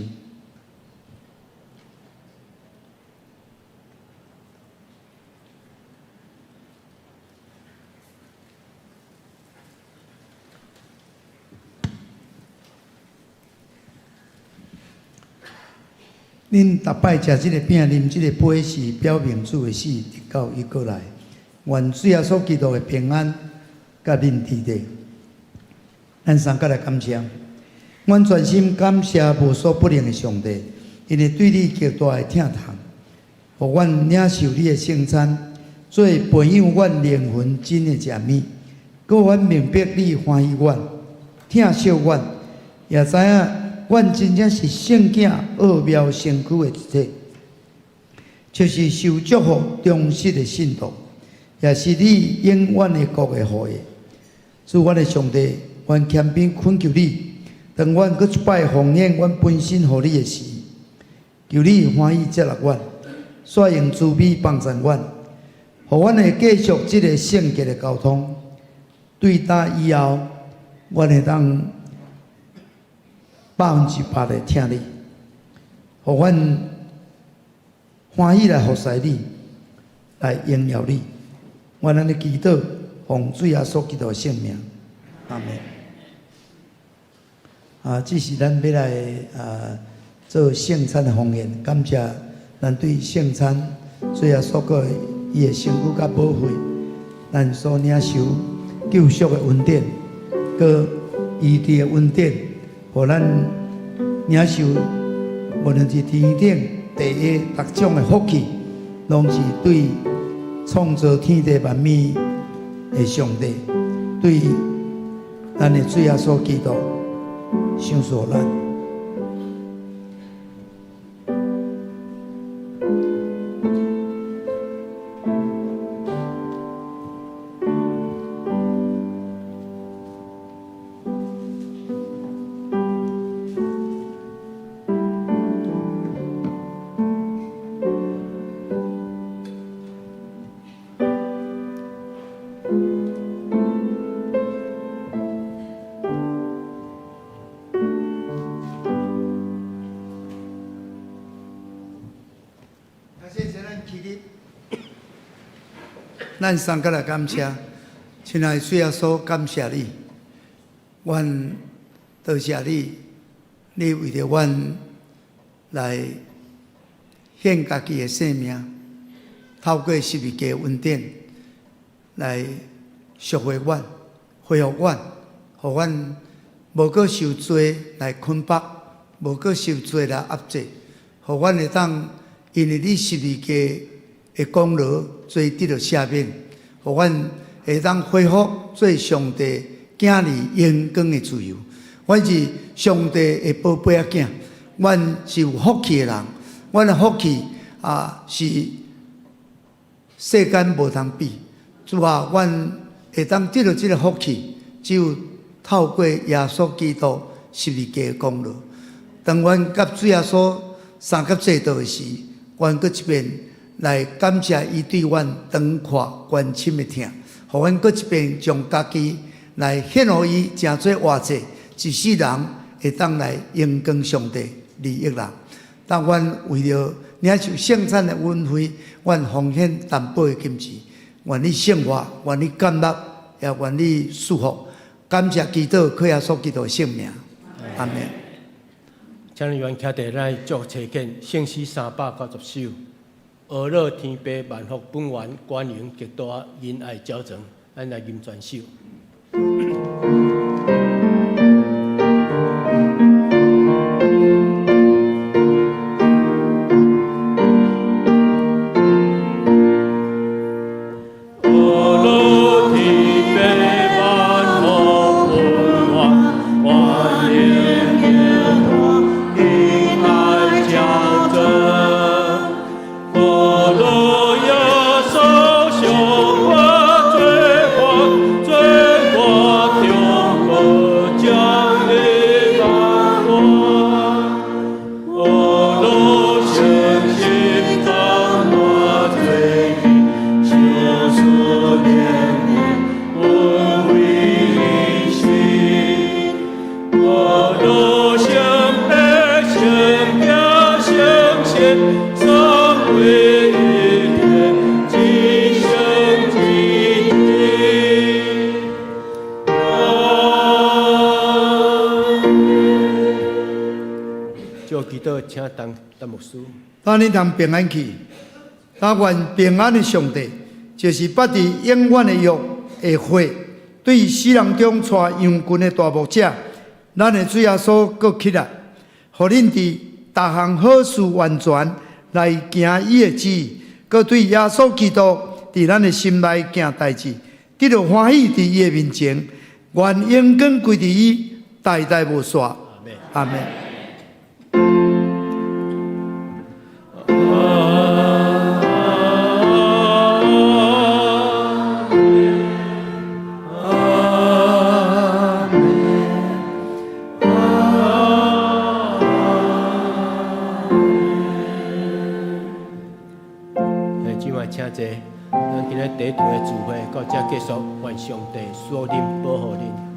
恁逐擺食這个餅、啉這个杯，是表明主的死，直到伊閣來。願主耶穌基督的平安佮恁佇咧。咱相佮來感謝，阮全心感謝無所不能的上帝，因為對你極大的疼痛，予阮領受你的聖餐，做培養阮靈魂真的食物，閣阮明白你歡喜阮、疼惜阮，也知影阮真正是聖囝奧妙身軀的一體，就是受祝福忠實的信徒，也是你永遠的國的後裔。主，阮的上帝，阮謙卑懇求你，當阮閣一擺奉獻阮本身予你的時，求你歡喜接納阮，煞用慈悲幫助阮，予阮會繼續這个聖潔的交通。對今以後，阮會當100%的疼你，予阮歡喜來服侍你，來榮耀你。阮按呢祈禱，奉主耶穌基督的聖名，阿們。啊，這是咱欲來做聖餐的奉獻，感謝咱對聖餐主耶穌閣伊的身軀佮寶血，咱所領受救贖的恩典，閣醫治的恩典，予咱領受無論是天頂地下逐種的福氣，攏是對創造天地萬物的上帝，對咱的主耶穌基督賞賜咱。咱相佮來感謝，親愛的主耶穌，感謝你，阮多謝你，你為著阮來獻家己的性命，透過十字架恩典來贖回阮、恢復阮，予阮無閣受罪來捆綁，無閣受罪來壓制，予阮會當因為你十字架的功勞，罪得著赦免，予阮會當恢復做上帝囝兒榮光的自由。阮是上帝的寶貝仔囝，阮是有福氣的人。阮的福氣啊，是世間無通比。主啊，阮會當得著這个福氣，只有透過耶穌基督十字架的功勞。當阮佮主耶穌相佮坐倒的時，阮閣一遍來感謝伊對阮長闊關心的疼，予阮閣一遍將家己來獻予伊，成做活祭，一世人會當來榮光上帝，利益人。當阮為著領受聖餐的恩惠，阮奉獻淡薄的金錢，願你聖化，願你感納，也願你祝福。感謝祈禱，靠耶穌基督的聖名，阿們。請你願徛佇來做齊見，聖詩390首。阿樂天父萬福本源關榮極大仁愛澆灌，咱來吟全首。阿樂天父萬福本源關榮極大仁愛澆灌。阿樂耶穌向我罪還，罪我中為一天，今生今世。阿們。做祈禱，請當陳牧師。咱恁通平安去，但願平安的上帝，就是捌佇永遠的約的血，對死人中帶羊群的大牧者，咱的主耶穌閣起來，予恁佇逐項好事完全來行伊的旨意，閣對耶穌基督佇咱的心內行代誌，得著歡喜佇伊的面前，願榮光歸佇伊，代代無煞。阿們。欸，這擺請坐，咱今仔第一場的聚會到這結束，願上帝賜福恁，保護恁。